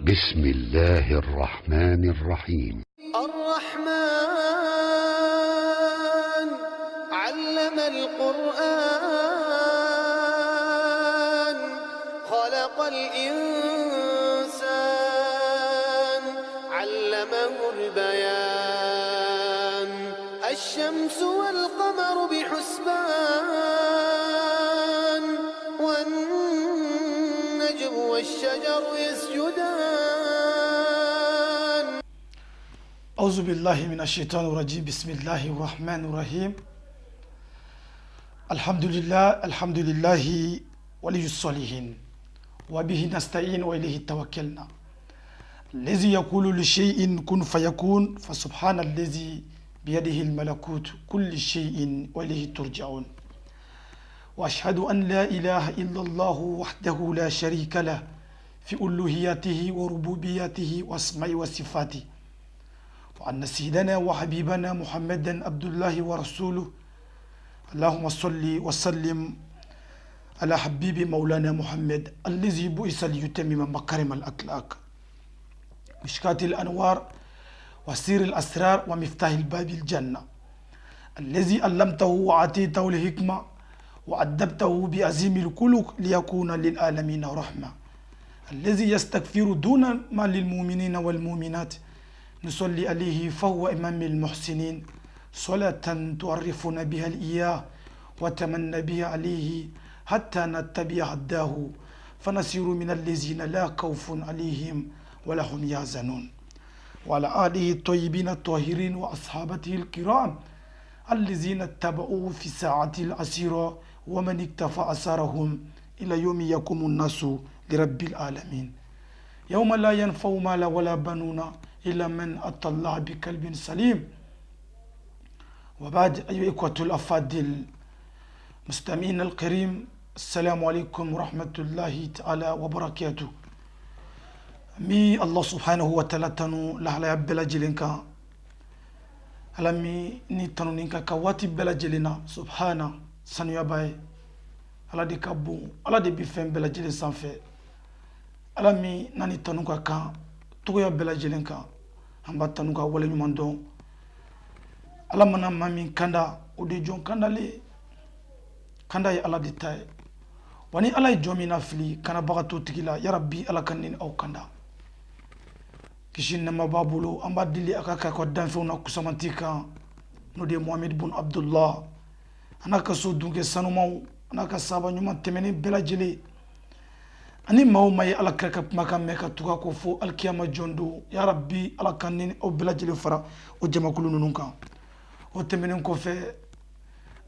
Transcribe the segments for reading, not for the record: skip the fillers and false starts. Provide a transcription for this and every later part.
بسم الله الرحمن الرحيم. الرحمن علم القرآن، خلق الإنسان، علمه البيان. الشمس والقمر بحسبان، والنجم والشجر يسجدان. أعوذ بالله من الشيطان الرجيم. بسم الله الرحمن الرحيم. الحمد لله، الحمد لله ولي الصالحين، وبه نستعين وإليه توكلنا، الذي يقول لشيء كن فيكون، فسبحان الذي بيده الملكوت كل شيء وإليه ترجعون. وأشهد أن لا إله إلا الله وحده لا شريك له في ألوهيته وربوبيته وأسمائه وصفاته، وأن سيدنا وحبيبنا محمدا عبد الله ورسوله. اللهم صل وسلم على حبيب مولانا محمد الذي بعث ليتمم مكارم الأخلاق، مشكاة الأنوار وسر الأسرار ومفتاح الباب الجنة، الذي علمته وأعطيته الحكمة وأدبته بعظيم الخلق ليكون للعالمين رحمة، الذي يستغفر دون ما للمؤمنين والمؤمنات. نصلي عليه فهو إمام المحسنين، صلاة تعرفنا بها الإياه وتمن بها عليه حتى نتبع هداه فنصير من الذين لا خوف عليهم ولا هم يحزنون، وعلى آله الطيبين الطاهرين وأصحابته الكرام الذين اتبعوه في ساعة العسيرة ومن اقتفى أثرهم إلى يوم يقوم الناس لرب العالمين، يوم لا ينفع مال ولا بنون إلا من أتى الله بقلب سليم. وبعد، أيها الإخوة الأفاضل مستمعين الكريم، السلام عليكم ورحمة الله تعالى وبركاته. Mi Allah subhanahu wa ta'ala tanu lahalaya bɛɛ lajɛlen kan, Ala min ni tanuni ka kan waati bɛɛ lajɛlen na. Subhana, sanuyaba ye Ala de ka bon, Ala de bi fɛn bɛɛ lajɛlen sanfɛ. Ala min n'a ni tanu ka kan togoya bɛɛ lajɛlen kan, an b'a tanu ka waleɲuman dɔn. Ala mana maa min kanda, o de jɔn kandalen kanda ye Ala de ta ye. Wa ni Ala ye jɔn min na fili, kanabaga t'o tigi la. Yarabi, Ala ka ni aw kanda. Kisi nɛma b'a bolo, an b'a deli a ka k'a ka danfɛnw na kusamanti kan, n'o de ye Muhammed bun Abdullah, a n'a ka so dunkɛ sanumaw, a n'a ka sahaba ɲuman tɛmɛnen bɛɛ lajɛlen, ani maa o maa ye Ala kira ka kumakan mɛn ka tugu a kɔ fo alikiyama jɔn don. Yarabi, Ala ka ni aw bɛɛ lajɛlen fara o jamakulu ninnu kan. O tɛmɛnen kɔfɛ,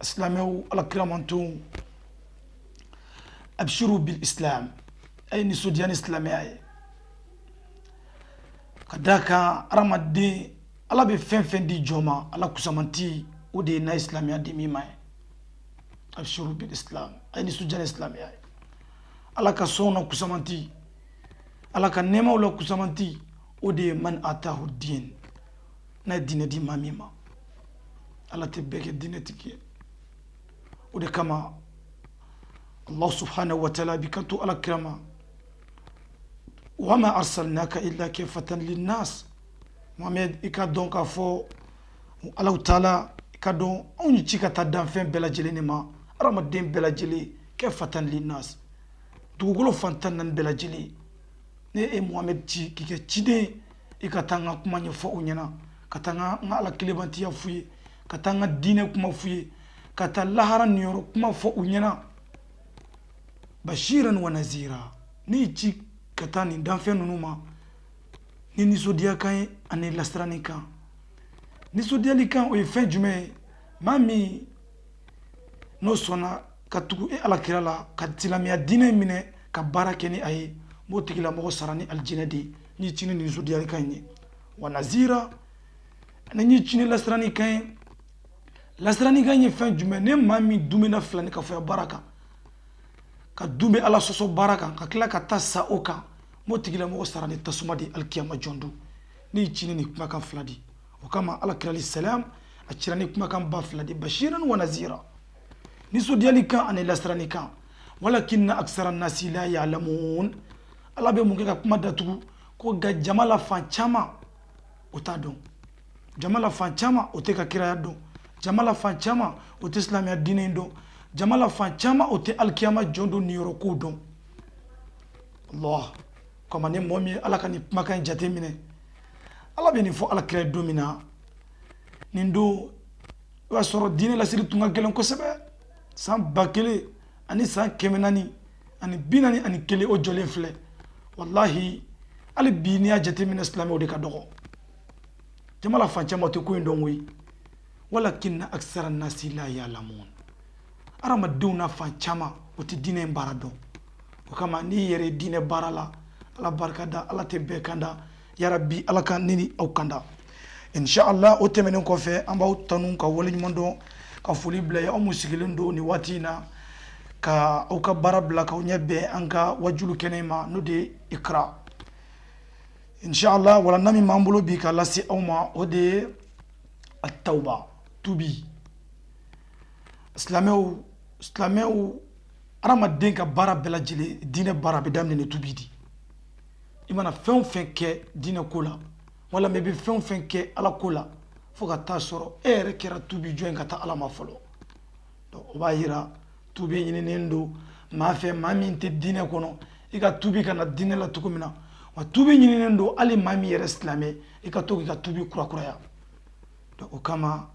silamɛw, Ala kira mantonw, abshiru bil islam, a ye nisɔndiya ni silamɛya ye, ka d'a kan hadamaden, Ala bɛ fɛn fɛn di jɔn ma, Ala kusamanti o de ye n'a ye silamɛya di min ma ye. Abshiru bil islam, a ye nisɔndiya ni silamɛya ye. Ala ka sɔnw na kusamanti, Ala ka nɛɛmaw la kusamanti, o de ye man atahu din, n'a ye diinɛ di maa min ma. Ala tɛ bɛɛ kɛ diinɛtigi ye. O de kama Allah subhanahu wa ta'ala bi kanto Ala kira ma: wama arsalnaka illa kafatan linnas. Muhammed, i ka dɔn k'a fɔ Alahu taala, i ka dɔn anw ye ci ka taa danfɛn bɛɛ lajɛlen de ma, hadamaden bɛɛ lajɛlen, kafatan linnas, dugukolo fan 14 bɛɛ lajɛlen. Ne e Muhammed ci k'i kɛ ciden, i ka taa n ka kuma ɲɛfɔ u ɲɛna, ka taa n ka Ala kelenbantiya f'u ye, ka taa n ka diinɛ kuma f'u ye, ka taa lahara niyɔrɔ kuma fɔ u ɲɛna, bashiran wa nazira. Ne y'i ci ka taa nin danfɛn ninnu ma ni nisɔndiya kan ye ani lasiranni kan. Nisɔndiyali kan, o ye fɛn jumɛn ye? Maa min n'o sɔnna ka tugu e Ala kira la, ka silamɛya diinɛ minɛ, ka baara kɛ ni a ye, n b'o tigilamɔgɔ sara ni alijinɛ de ye. N'i ci ni nisɔndiyali kan ye, wa nazira, ani n'i ci ni lasiranni kan ye. Lasiranni kan ye fɛn jumɛn? Ne maa min dumina filani ka fɔya baara kan, ka dunbɛ Ala sɔsɔ baara kan, ka tila ka taa sa o kan, n b'o tigilamɔgɔ sara ni tasuma de alikiyama jɔn don. Ne y'i ci ni nin kumakan fila di. O kama Ala kira salam a cira ni kumakan ba fila di, bashiran wa nazira, nisɔndiyali kan ani lasiranni kan. Walakinna aksara nasi la ya'lamun. Ala bɛ mun kɛ ka kuma datugu? Ko nka jama la fan caman o t'a dɔn, jama la fan caman o tɛ ka kiraya dɔn, jama la fan caman o tɛ silamɛya diinɛ in dɔn, jama la fan caman o tɛ alikiyama jɔ don niyɔrɔ kow dɔn. Allah kama ni mɔgɔ min ye Ala ka nin kumakan in jateminɛ, Ala bɛ nin fɔ Ala kira ye don min na, nin don o y'a sɔrɔ diinɛ lasiri tun ka gɛlɛn kosɛbɛ. San 1441 o jɔlen filɛ. Walahi, hali bi n'i y'a jateminɛ, silamɛw de ka dɔgɔ, jama la fan caman tɛ ko in dɔn koyi. Walakinna aksara nasi la yalamun. Hadamadenw na fan caman o tɛ diinɛ in baara dɔn. O kama n'i yɛrɛ ye diinɛ baara la, Ala barika da. Ala tɛ bɛɛ kan da. Yarabi, Ala ka ne ni aw kan da, inshallah. O tɛmɛnen kɔfɛ, an b'aw tanu ka waleɲuman dɔn, ka foli bila ye aw mun sigilen don nin waati in na ka aw ka baara bila k'aw ɲɛ bɛn an ka wajulu kɛnɛ ma, n'o de ye Ikra. Inshallah, walanda min b'an bolo bi ka lase aw ma, o de ye atawba, tubi. Silamɛw, silamɛw, hadamaden ka baara bɛɛ lajɛlen, diinɛ baara bɛ daminɛ ni tubi di. I mana fɛn o fɛn kɛ diinɛ ko la, walima i bɛ fɛn o fɛn kɛ Ala ko la, fo ka taa sɔrɔ e yɛrɛ kɛra tubi jɔn ye ka taa Ala ma fɔlɔ. O b'a yira tubi ɲininen don maa fɛ, maa min tɛ diinɛ kɔnɔ, i ka tubi ka na diinɛ la cogo min na. Wa tubi ɲininen don hali maa min yɛrɛ silamɛ, i ka to k'i ka tubi kurakuraya. O kama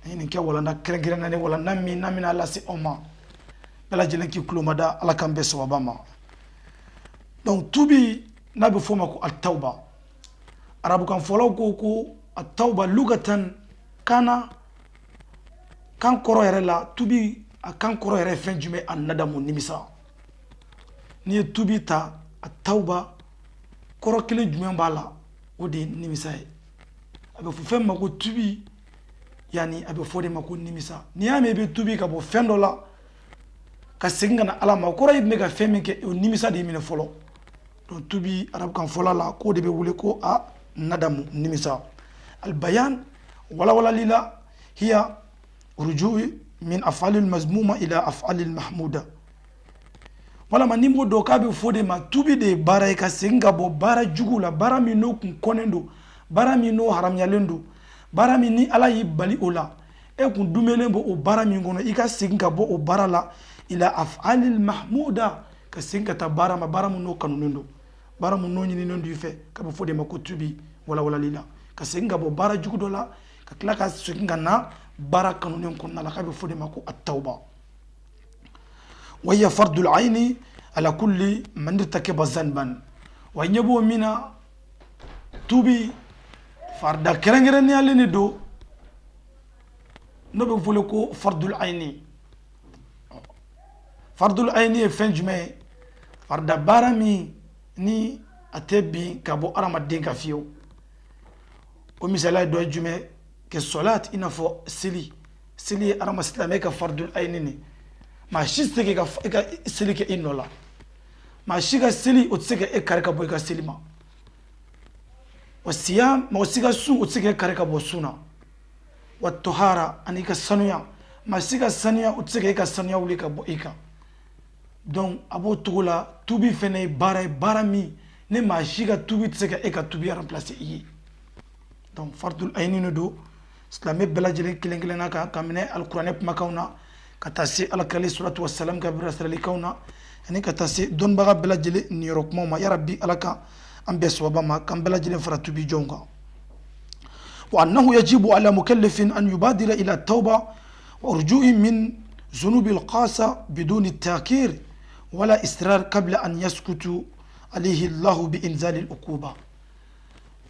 an ye nin kɛ walanda kɛrɛnkɛrɛnnen ye, walanda min n'an bɛna lase aw ma. Bɛɛ lajɛlen k'i tulo mada. Ala k'an bɛn sababa ma. Donc tubi n'a bɛ f'o ma ko atawba, arabukan fɔlaw ko atawba lugatan, kana kan kɔrɔ yɛrɛ la, tubi a kan kɔrɔ yɛrɛ ye fɛn jumɛn? A nadamu, nimisa. N'i ye tubi ta, atawba kɔrɔ kelen jumɛn b'a la? O de ye nimisa ye. A bɛ fɔ fɛn ma ko tubi, yani a bɛ fɔ de ma ko nimisa. N'i y'a mɛn i bɛ tubi ka bɔ fɛn dɔ la ka segin ka na Ala ma, o kɔrɔ i tun bɛ ka fɛn min kɛ, o nimisa de y'i minɛ fɔlɔ. Donc tubi arabukan fɔla la, k'o de bɛ wele ko a nadamu, nimisa. Albayan, walawalali la, hiya rujui min afalil mazmuma ila afalil mahmuda. Walama ni m'o dɔn, k'a bɛ fɔ de ma tubi de ye baara ye ka segin ka bɔ baara jugu la, baara min n'o kun kɔnnen don, baara min n'o haramuyalen don, baara min ni Ala y'i bali o la, e kun dumelen bɔ o baara min kɔnɔ, i ka segin ka bɔ o baara la, ila afalil mahmuda, ka segin ka taa baara ma, baara min n'o kanunen don, baara min n'o ɲininen don i fɛ. K'a bɛ fɔ de ma ko tubi walawalali la, ka segin ka bɔ baara jugu dɔ la ka tila ka segin ka na baara kanunen kɔnɔna la, k'a bɛ fɔ de ma ko atawba. Wa hiya fardul ayni ala kulli man irtakaba zanban. Wa ɲɛ b'o min na, tubi farida kɛrɛnkɛrɛnneyalen de don, n'o bɛ wele ko fardul ayni. Fardul ayni ye fɛn jumɛn ye? Farida baara min ni a tɛ bin ka bɔ hadamaden kan fiyewu. O misaliya dɔ ye jumɛn? Kɛ sɔlat, i n'a fɔ seli. Seli ye hadama silamɛ ka fardul ayni ne. Maa si tɛ se k'i ka i ka seli kɛ i nɔ la. Maa si ka seli o tɛ se ka e kari ka bɔ i ka seli ma. Wa siyam, mɔgɔ si ka sun o tɛ se ka e kari ka bɔ sun na. Wa tohara, ani ka sanuya, maa si ka sanuya o tɛ se ka e ka sanuya wuli ka bɔ i kan. Donc a b'o cogo la, tubi fɛnɛ ye baara ye, baara min ni maa si ka tubi tɛ se ka e ka tubi remplacer i ye. Donc fardul ayni de don silamɛ bɛɛ lajɛlen kelen kelenna kan, ka minɛ alikuranɛ kumakanw na ka taa se Ala kira salatu wasalam ka bilasiralikanw na, ani ka taa se dɔnnibaga bɛɛ lajɛlen niyɔrɔ kumaw ma. Yarabi, Ala ka an bɛɛ sababa ma, k'an bɛɛ lajɛlen fara tubi jɔnw kan. Wa annahu yajibu ala mukallafin an yubadira ila tawba wa rujui min zunubi alqasa biduni takir wala israr qabla an yaskutu alayhi Allahu bi inzali al-uquba.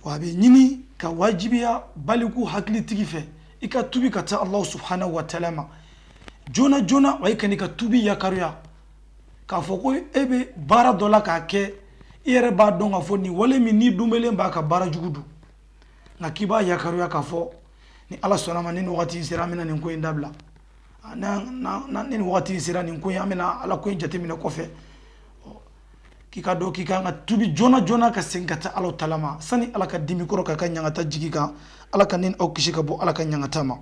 Wa a bɛ ɲini ka wajibiya baliku hakilitigi fɛ, i ka tubi ka taa Allahu subhanahu wa taala ma joona joona. Wa i kan'i ka tubi yakaruya k'a fɔ ko e bɛ baara dɔ la k'a kɛ, i yɛrɛ b'a dɔn k'a fɔ nin wale min n'i dunbelen b'a ka baara jugu don, nka k'i b'a yakaruya k'a fɔ ni Ala sɔnna ma, ni nin wagati in sera, an bɛna nin ko in dabila, ni nin wagati in sera, nin ko in, an bɛna Ala ko in jateminɛ kɔfɛ. K'i ka dɔn k'i kan ka tubi joona joona ka segin ka taa Ala taala ma sani Ala ka dimi kɔrɔ k'a ka ɲangata jigi kan. Ala ka ni aw kisi ka bɔ Ala ka ɲangata ma.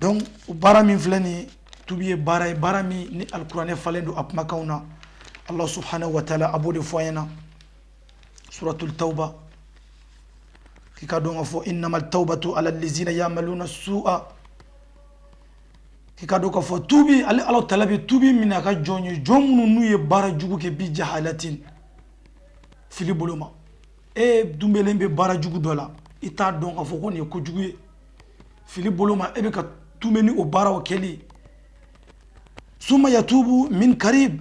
Donc o baara min filɛ nin ye, tubi ye baara ye, baara min ni alikuranɛ falen don a kumakanw na. Allah subhanahu wa taala a b'o de fɔ an ɲɛna. Suratul Tawba, k'i ka dɔn k'a fɔ innamal tawbatu ala lezina yamaluna su'a, k'i ka dɔn k'a fɔ tubi, ale Ala tala bɛ tubi minɛ a ka jɔn ye, jɔn minnu n'u ye baara jugu kɛ bi jahalatin, fili bolo ma. E dunbelen bɛ baara jugu dɔ la, i t'a dɔn k'a fɔ ko nin ye kojugu ye, fili bolo ma, e bɛ ka tunbɛ ni o baaraw kɛli. Summa yatubu min karib,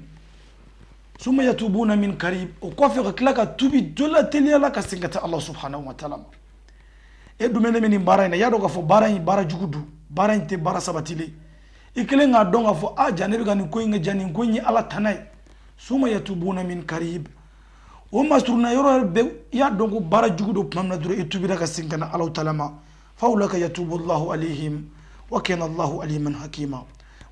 summa yatubuna min karib, o kɔfɛ ka tila ka tubi jola teliya la ka segin ka taa Allah subhanahu wa ta'ala ma. E dumɛnen bɛ nin baara in na, i y'a dɔn k'a fɔ baara in baara jugu don, baara in tɛ baara sabatilen. I kelen k'a dɔn k'a fɔ a ja ne bɛ ka nin ko in kɛ, ja nin ko in ye Ala tana ye. Summa yatubuna min karib, o masurunna yɔrɔ yɛrɛ bɛɛ, i y'a dɔn ko baara jugu don tuma min na dɔrɔn, i tubira ka segin ka na Ala taala ma. Fa ulaika yatubu Allahu alayhim wa kana Allahu aliman hakima.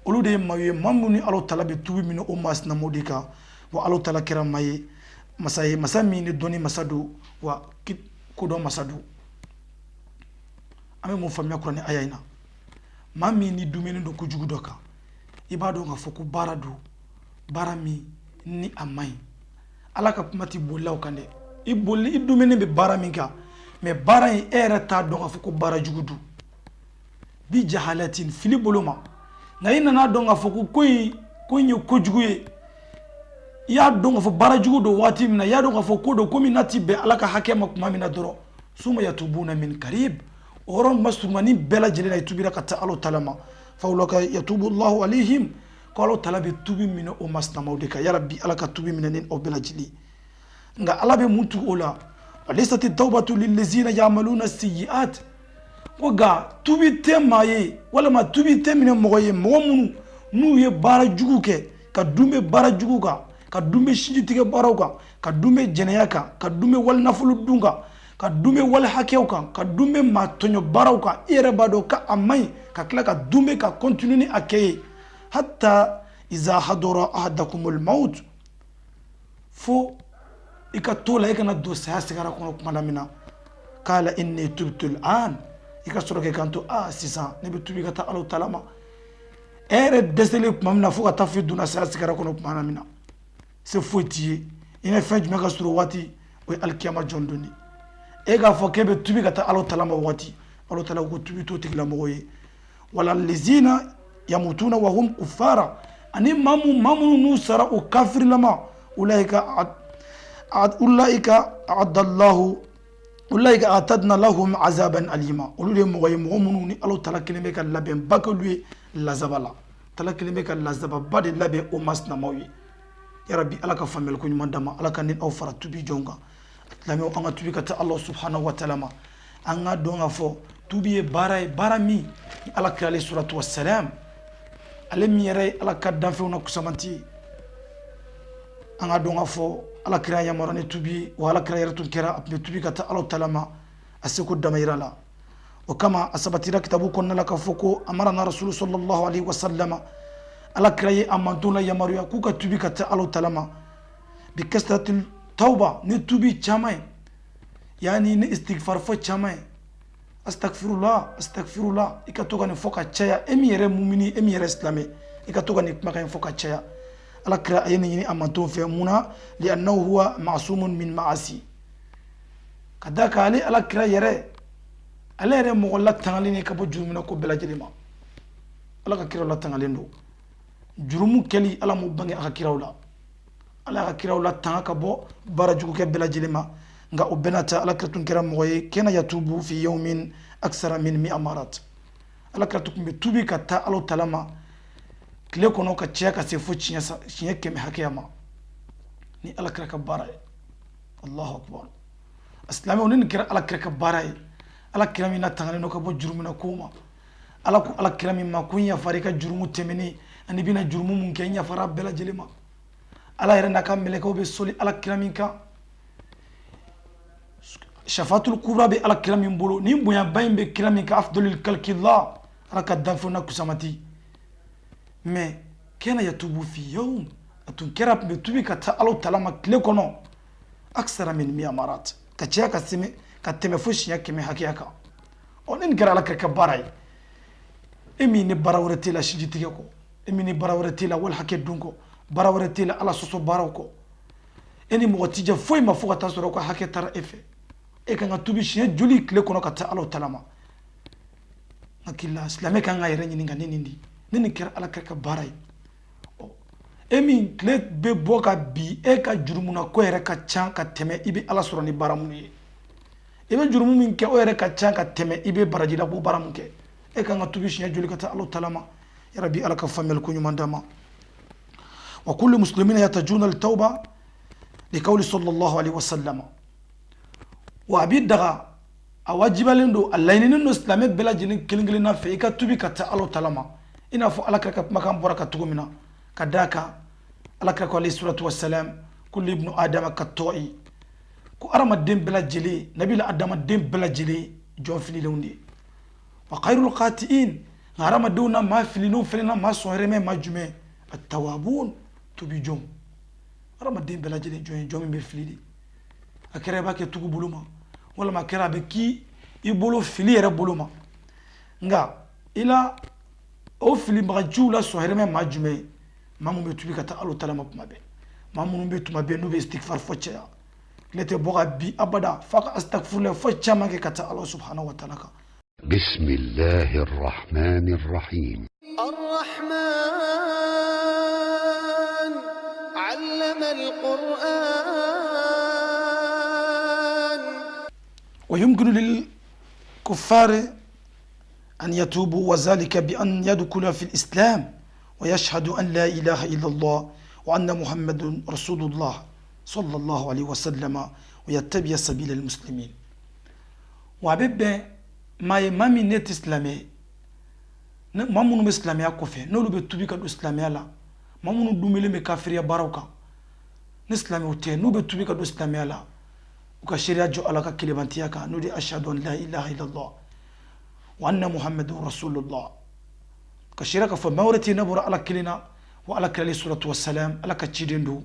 Olu de ye maa ye, maa minnu ni Ala taala bɛ tubi minɛ o maa sinamuw de kan. Wa Ala taala kɛra maa ye, masa ye, masa min ni dɔnni masa don, wa kodɔn masa don. An bɛ mun faamuya kuranɛ aya in na? Maa min ni dumuni don kojugu dɔ kan, i b'a dɔn k'a fɔ ko baara don, baara min ni a man ɲi. Ala ka kuma tɛ bolila o kan dɛ. I boli, i dumuni bɛ baara min kan, mais baara in, e yɛrɛ t'a dɔn k'a fɔ ko baara jugu don, bi jahalatin, fili bolo ma. Nka i nana dɔn k'a fɔ ko ko in ye kojugu ye. I y'a dɔn k'a fɔ baara jugu don waati min na, i y'a dɔn k'a fɔ ko don, ko min n'a ti bɛn Ala ka hakɛ ma tuma min na dɔrɔn, summa yatubuna min karib, o yɔrɔ masurumani bɛɛ lajɛlen na, i tubira ka taa Ala taala ma. Fa ulaika yatubu Allahu alayhim, ko Ala taala bɛ tubi minɛ o maa sinamaw de kan. Yarabi, Ala ka tubi minɛ ni aw bɛɛ lajɛlen. Nka Ala bɛ mun tugu o la? Walaysati tawbatu lillazina yamaluna sayyi'at, ko nka tubi tɛ maa ye, walima tubi tɛ minɛ mɔgɔ ye, mɔgɔ minnu n'u ye baara jugu kɛ, ka dun bɛ baara jugu kan, ka dun bɛ sinjitigɛ baaraw kan, ka dun bɛ jɛnɛya kan, ka dun bɛ wali nafolo dun kan, ka dun bɛ wali hakɛw kan, ka dun bɛ maa tɔɲɔ baaraw kan. I yɛrɛ b'a dɔn ka a man ɲi, ka tila ka dun bɛ ka continuer ni a kɛ ye, hatta iza hadara ahadakumul maut, fo i ka to la, i kana don saya sigara kɔnɔ kuma la min na, kala inni tubtu an, i ka sɔrɔ k'i kanto a sisan ne bɛ tubi ka taa Ala taala ma. E yɛrɛ dɛsɛlen tuma min na, fo ka taa f'i donna saya sigara kɔnɔ tuma min na, se foyi t'i ye, i ni fɛn jumɛn ka surun waati? O ye alikiyama jɔn don de. E k'a fɔ k'e bɛ tubi ka taa Ala taala ma waati, Ala taala ko tubi t'o tigilamɔgɔ ye. Wala lezina yamutuna wa hum kuffara, ani maa minnu n'u sara o kafirilama, ulaika adallahu ulaika atadna lahum azaban alima, olu de ye mɔgɔ ye, mɔgɔ minnu ni Ala taala kelen bɛ ka labɛnba k'olu ye lazaba la. Taala kelen bɛ ka lazababa de labɛn o maa sinamaw ye. Yarabi, Ala ka faamuyali ko ɲuman d'an ma. Ala ka ni aw fara tubi jɔn kan. Silamɛw, an ka tubi ka taa Ala subhanahu wa taala ma. An ka dɔn k'a fɔ tubi ye baara ye, baara min ni Ala kira alayhi salatu wasalam, ale min yɛrɛ ye Ala ka danfɛnw na kusamanti ye, an ka dɔn k'a fɔ Ala kira yamaruya ni tubi ye. Wa Ala kira yɛrɛ tun kɛra a tun bɛ tubi ka taa Ala taala ma a seko damayira la. O kama a sabatira kitabu kɔnɔna la k'a fɔ ko amarana rasulu sallallahu alaihi wasallam, Ala kira ye a mantonw la yamaruya k'u ka tubi ka taa Ala taala ma, bi kasratil tawba, ni tubi caman ye, yani ni istighfar fɔ caman ye, astagfirullah, astagfirullah. I ka to ka nin fɔ ka caya. E min yɛrɛ mumini, e min yɛrɛ silamɛ, i ka to ka nin kumakan in fɔ ka caya. Ala kira a ye nin ɲini a mantonw fɛ. Mun na? Li'annahu huwa ma'sumun min ma'asi, ka da kan ale Ala kira yɛrɛ, ale yɛrɛ mɔgɔ latangalen ye ka bɔ jurumina ko bɛɛ lajɛlen ma. Ala ka kiraw latangalen don jurumu kɛli, Ala m'o bange a ka kiraw la. Ala ka kiraw latanga ka bɔ baara jugukɛ bɛɛ lajɛlen ma. Nka o bɛɛ n'a ta, Ala kira tun kɛra mɔgɔ ye, kana yatubu fi yawmin aksara min mi'a marat, Ala kira tun bɛ tubi ka taa Ala taala ma tile kɔnɔ ka caya ka se fo siɲɛ 100 hakɛya ma ni Ala kira ka baara ye. Allahu akbar! Silamɛw, ni nin kɛra Ala kira ka baara ye, Ala kira min latangalen don ka bɔ jurumina ko ma, Ala ko Ala kira min ma ko n yafara i ka jurumu tɛmɛnen ani bɛna jurumu mun kɛ, n yafara bɛɛ lajɛlen ma. Ala yɛrɛ n'a ka mɛlɛkɛw bɛ sɔli Ala kira min kan, shafatul kubra bɛ Ala kira min bolo, ni bonyaba in bɛ kira min kan, afdalul kalkillah, Ala ka danfɛnw na kusamati. Mais kana yatubu fi yawm, a tun kɛra tun bɛ tubi ka taa Ala taala ma tile kɔnɔ aksara min mi'a marat, ka caya ka sɛmɛ ka tɛmɛ fo siɲɛ 100 hakɛya kan. Ɔ, ni nin kɛra Ala kira ka baara ye, e min ni baara wɛrɛ t'e la sinji tigɛ kɔ, e min ni baara wɛrɛ t'e la wali hakɛ dun kɔ, baara wɛrɛ t'e la Ala sɔsɔ baaraw kɔ, E ni mɔgɔ ti jɛ foyi ma fo ka taa sɔrɔ ka hakɛ taara e fɛ. E kan ka tubi siɲɛ joli tile kɔnɔ ka taa Ala taala ma? Hakili la, silamɛ kan ka yɛrɛ ɲininka ni nin di, ni nin kɛra Ala kira ka baara ye. E min tile bɛ bɔ ka bi, e ka jurumuna ko yɛrɛ ka ca ka tɛmɛ i bɛ Ala sɔrɔ ni baara minnu ye. I bɛ jurumu min kɛ, o yɛrɛ ka ca ka tɛmɛ i bɛ baraji la ko baara min kɛ. E kan ka tubi siɲɛ joli ka taa Ala taala ma? Yarabi, Ala ka faamuyali ko ɲuman d'an ma. Wa kullu muslimina yatajuna litawba likawli sallallahu alaihi wasallam. Wa a bi daga, a wajibalen don, a laɲininen don silamɛ bɛɛ lajɛlen kelen kelenna fɛ i ka tubi ka taa Ala taala ma, i n'a fɔ Ala kira ka kumakan bɔra ka cogo min na. Ka d'a kan Ala kira ko, alayhi salatu wasalam, kullu ibnu adama katɔ'i, ko adamaden bɛɛ lajɛlen, nabila adamaden bɛɛ lajɛlen jɔn fililenw de ye. Wa khayrul khati'in, nka hadamadenw na maa fililenw fɛnɛ na maa sɔn hɛrɛmɛ maa jumɛn? Atawabun, tubi jɔn. Hadamaden bɛɛ lajɛlen jɔn ye jɔn min bɛ fili de. A kɛra i b'a kɛ tugu bolo ma, walima a kɛra a bɛ k'i i bolo fili yɛrɛ bolo ma, nka i la o filibagajiw la sɔn hɛrɛmɛ maa jumɛn ye? Maa minnu bɛ tubi ka taa Ala taala ma tuma bɛɛ, maa minnu bɛ tuma bɛɛ n'u bɛ istighfar fɔ caya, tile tɛ bɔ ka bi abada f'a ka astagfirullah fɔ caman kɛ ka taa Ala subhanahu wa taala kan. بسم الله الرحمن الرحيم. الرحمن علم القرآن. ويمكن للكفار أن يتوبوا، وذلك بأن يدخل في الإسلام ويشهد أن لا إله إلا الله وأن محمد رسول الله صلى الله عليه وسلم ويتبع سبيل المسلمين. Wa a bɛ bɛn maa ye, maa min ne tɛ silamɛ ye, maa minnu bɛ silamɛya kɔfɛ, n'olu bɛ tubi ka don silamɛya la, maa minnu dunbelen bɛ kafiriya baaraw kan ni silamɛw tɛ, n'u bɛ tubi ka don silamɛya la, u ka seereya jɔ Ala ka kelebantiya kan, n'o de ye ashadu an la ilaha illallah wa anna muhammadu rasulullah, ka seereya k'a fɔ maa wɛrɛ tɛ yen n'a bɔra Ala kelen na, wa Ala kira alayhi salatu wasalam Ala ka ciden don,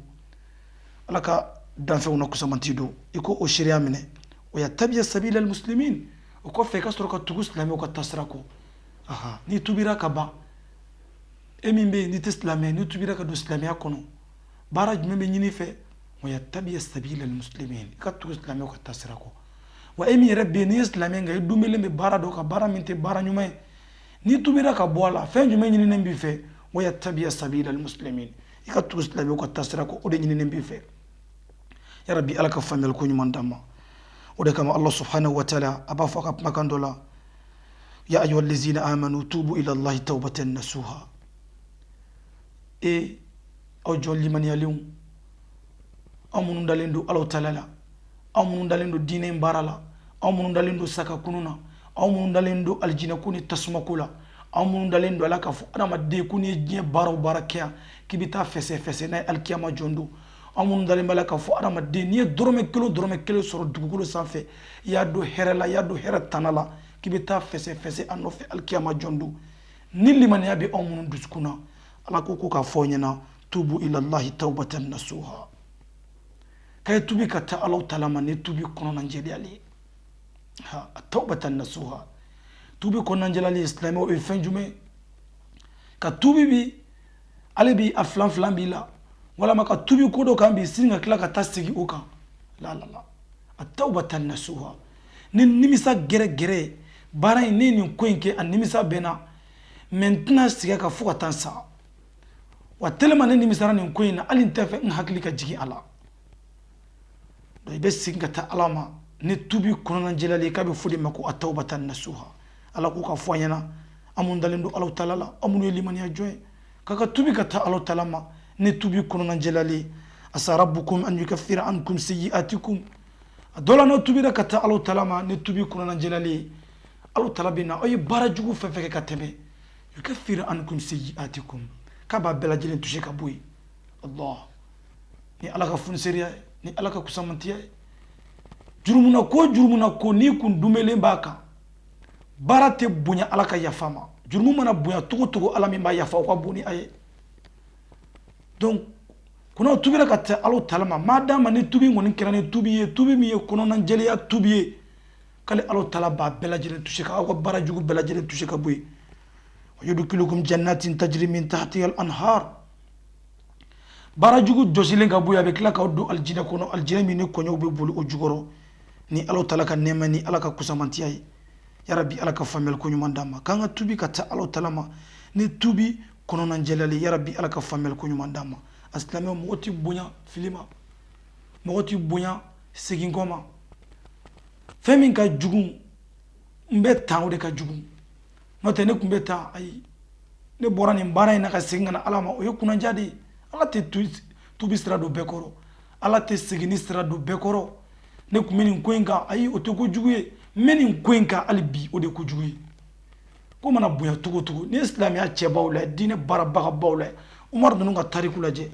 Ala ka danfɛnw na kusamanti don, i ko o seereya minɛ. Wa yattabi'a sabila almuslimin, o kɔfɛ i ka sɔrɔ ka tugu silamɛw ka taasira kɔ. Aha, n'i tubira ka ban, e min bɛ yen n'i tɛ silamɛ, n'i tubira ka don silamɛya kɔnɔ, baara jumɛn bɛ ɲini i fɛ? Wa yattabi'a sabila almuslimin, i ka tugu silamɛw ka taasira kɔ. Wa e min yɛrɛ bɛ yen n'i ye silamɛ nka i dunbelen bɛ baara dɔ kan, baara min tɛ baara ɲuman ye, n'i tubira ka bɔ a la, fɛn jumɛn ɲininen b'i fɛ? Wa yattabi'a sabila almuslimin, i ka tugu silamɛw ka taasira kɔ, o de ɲininen b'i fɛ. Yarabi, Ala ka faamuyali ko ɲuman d'an ma. O de kama Allah subhanahu wa taala a b'a fɔ a ka kumakan dɔ la: ya ayyuha allazina amanu tubu ila Allahi tawbatan nasuha. E aw jɔn limaniyalenw, aw minnu dalen don Ala taala la, aw minnu dalen don diinɛ in baara la, aw minnu dalen don saka kunu na, aw minnu dalen don alijinɛko ni tasumako la, aw minnu dalen don ala k'a fɔ adamaden ko n'i ye diɲɛ baara o baara kɛ yan k'i bɛ taa fɛsɛ fɛsɛ n'a ye alikiyama jɔn don, aw minnu dalen b'a la k'a fɔ adamaden n'i ye dɔrɔmɛ kelen o dɔrɔmɛ kelen sɔrɔ dugukolo sanfɛ, i y'a don hɛrɛ la, i y'a don hɛrɛ tana la, k'i bɛ taa fɛsɛ fɛsɛ a nɔfɛ alikiyama jɔn don, ni limaniya bɛ aw minnu dusukun na, Ala ko k'a fɔ aw ɲɛna: tubu ilallahi tawbatan nasuha, k'a ye tubi ka taa Ala taala ma ni tubi kɔnɔna jɛliyali ye. Ha, tawbatan nasuha, tubi kɔnɔna jɛliyali ye, silamɛw, o ye fɛn jumɛn? Ka tubi bi ale bi a filan filan b'i la, walama ka tubi ko dɔ kan bi sini ka tila ka taa segin o kan. La la la, a tawbatan nasuha, ni nimisa gɛrɛ gɛrɛ, baara in ne nin ko in kɛ, a nimisa bɛ n na, mɛ n tɛna segin a kan fo ka taa n sa. Wa tellement ne nimisara nin ko in na, hali n tɛ fɛ n hakili ka jigin a la. Donc i bɛ segin ka taa Ala ma ni tubi kɔnɔna jɛlali, k'a bɛ fɔ de ma ko atawbatan nasuha. Ala ko ka fɔ an ɲɛna, an minnu dalen don Ala taala la, an minnu ye limaniya jɔn ye, k'a ka tubi ka taa Ala taala ma ni tubi kɔnɔna jɛlali. Asa rabbukum an yukaffira ankum sayyi'atikum. A dɔ la, n'aw tubira ka taa Ala taala ma ni tubi kɔnɔna jɛlali ye, Ala taala bɛ na aw ye baara jugu fɛn fɛn kɛ ka tɛmɛ, yukaffir ankum sayyi'atikum, k'a b'a bɛɛ lajɛlen toucher ka bɔ yen. Allah, ni Ala ka funiseriya ye, ni Ala ka kusamantiya ye, jurumuna ko jurumuna ko n'i kun dunbelen b'a kan, baara tɛ bonya Ala ka yafa ma. Jurumu mana bonya cogo cogo, Ala min b'a yafa, o ka bon ni a ye. Donc kunnaw tubira ka taa Ala taala ma, maa d'a ma ni tubi kɔni kɛra ni tubi ye, tubi min ye kɔnɔna jɛlenya tubi ye, k'ale Ala taala b'a bɛɛ lajɛlen toucher ka aw ka baara jugu bɛɛ lajɛlen toucher ka bɔ yen. Wa yudkilukum jannatin tajri min tahtiha al anhar. Baara jugu jɔsilen ka bɔ yen, a bɛ tila k'aw don alijinɛ kɔnɔ, alijinɛ min ni kɔɲɔw bɛ boli o jukɔrɔ, ni Ala taala ka nɛɛma ni Ala ka kusamantiya ye. Yarabi, Ala ka faamuyali ko ɲuman d'an ma, k'an ka tubi ka taa Ala taala ma ni tubi kɔnɔna jɛlali. Yarabi, Ala ka faamuyali ko ɲuman d'an ma. A silamɛ, mɔgɔ tɛ bonya fili ma, mɔgɔ tɛ bonya segin kɔ ma. Fɛn min ka jugu, n bɛ tan, o de ka jugu. N'o tɛ, ne tun bɛ tan, ayi, ne bɔra nin baara in na ka segin ka na Ala ma, o ye kunnadiya de ye. Ala tɛ tubi sira don bɛɛ kɔrɔ, Ala tɛ seginni sira don bɛɛ kɔrɔ. Ne tun bɛ nin ko in kan, ayi, o tɛ kojugu ye. N bɛ nin ko in kan hali bi, o de ye kojugu ye. Ko mana bonya cogo o cogo, n'i ye silamɛya cɛbaw lajɛ, diinɛ baarabagabaw lajɛ, Umaru ninnu ka tariku lajɛ,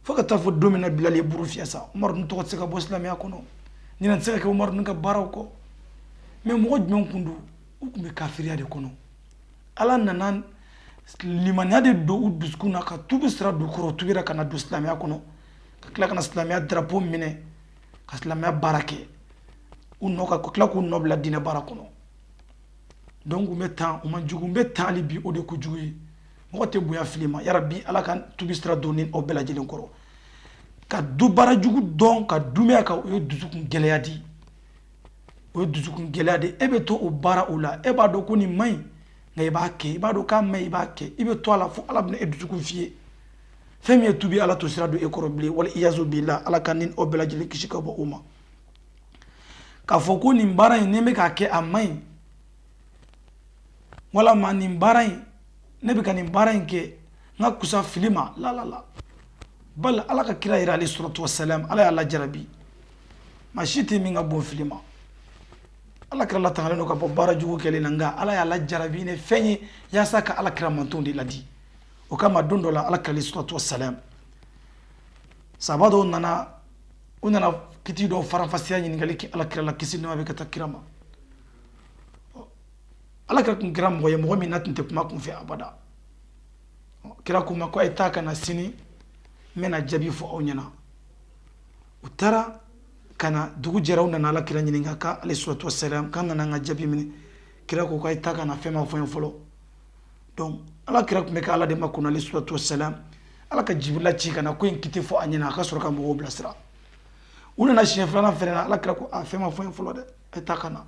fo ka taa fɔ don min na Bilali ye buru fiyɛ sa, Umaru ninnu tɔgɔ tɛ se ka bɔ silamɛya kɔnɔ, ɲinɛ tɛ se ka kɛ Umaru ninnu ka baaraw kɔ. Mais mɔgɔ jumɛn kun don? U tun bɛ kafiriya de kɔnɔ. Ala nana limaniya de don u dusukun na ka tubi sira don u kɔrɔ, tubira ka na don silamɛya kɔnɔ, ka tila ka na silamɛya drapeau minɛ, ka silamɛya baara kɛ, u nɔ ka tila k'u nɔ bila diinɛ baara kɔnɔ. Donc u bɛ tan, u man jugu, n bɛ tan hali bi, o de ye kojugu ye. Mɔgɔ tɛ bonya fili ma. Yarabi, Ala ka tubi sira don ni aw bɛɛ lajɛlen kɔrɔ, ka du baara jugu dɔn ka dumɛn kan, o ye dusukun gɛlɛya di, o ye dusukun gɛlɛya de. E bɛ to o baara o la, e b'a dɔn ko nin man ɲi, nka i b'a kɛ. I b'a dɔn k'a man ɲi, i b'a kɛ. I bɛ to a la fo Ala bɛna e dusukun fiyɛ. Fɛn min ye tubi, Ala t'o sira don e kɔrɔ bilen. Wali iyazu bila, Ala ka ni aw bɛɛ lajɛlen kisi ka bɔ o ma. K'a fɔ ko nin baara in, ne bɛ k'a kɛ, a man ɲi, walama nin baara in, ne bɛ ka nin baara in kɛ, n ka kusa fili ma, la la la. Bali Ala ka kira yɛrɛ, alayhi salatu wasalam, Ala y'a lajarabi. Maa si tɛ min ka bon fili ma. Ala kira latangalen don ka bɔ baara jugu kɛlen na, nka Ala y'a lajarabi ni fɛn ye yaasa ka Ala kira mantonw de ladi. O kama, don dɔ la, Ala kira, alayhi salatu wasalam, sahaba dɔw nana, u nana kiti dɔw faranfasiya ɲininkali kɛ Ala kira la, kisi nɛɛma bɛ ka taa kira ma. Ala kira tun kɛra mɔgɔ ye, mɔgɔ min n'a tun tɛ kuma kunfɛ abada. Kira k'u ma ko a ye taa ka na sini, n bɛna jaabi fɔ aw ɲɛna. U taara ka na, dugu jɛra, u nana Ala kira ɲininka ka, alayhi salatu wasalam, k'an nana an ka jaabi minɛ. Kira ko k'a ye taa ka na, fɛn ma fɔ n ye fɔlɔ. Donc Ala kira tun bɛ ka Ala de makɔnɔ, alayhi salatu wasalam. Ala ka Jibirila ci ka na ko in kiti fɔ a ɲɛna, a ka sɔrɔ ka mɔgɔw bilasira. U nana siɲɛ filanan fɛnɛ na, Ala kira ko a fɛn ma fɔ n ye fɔlɔ dɛ, a ye taa ka na.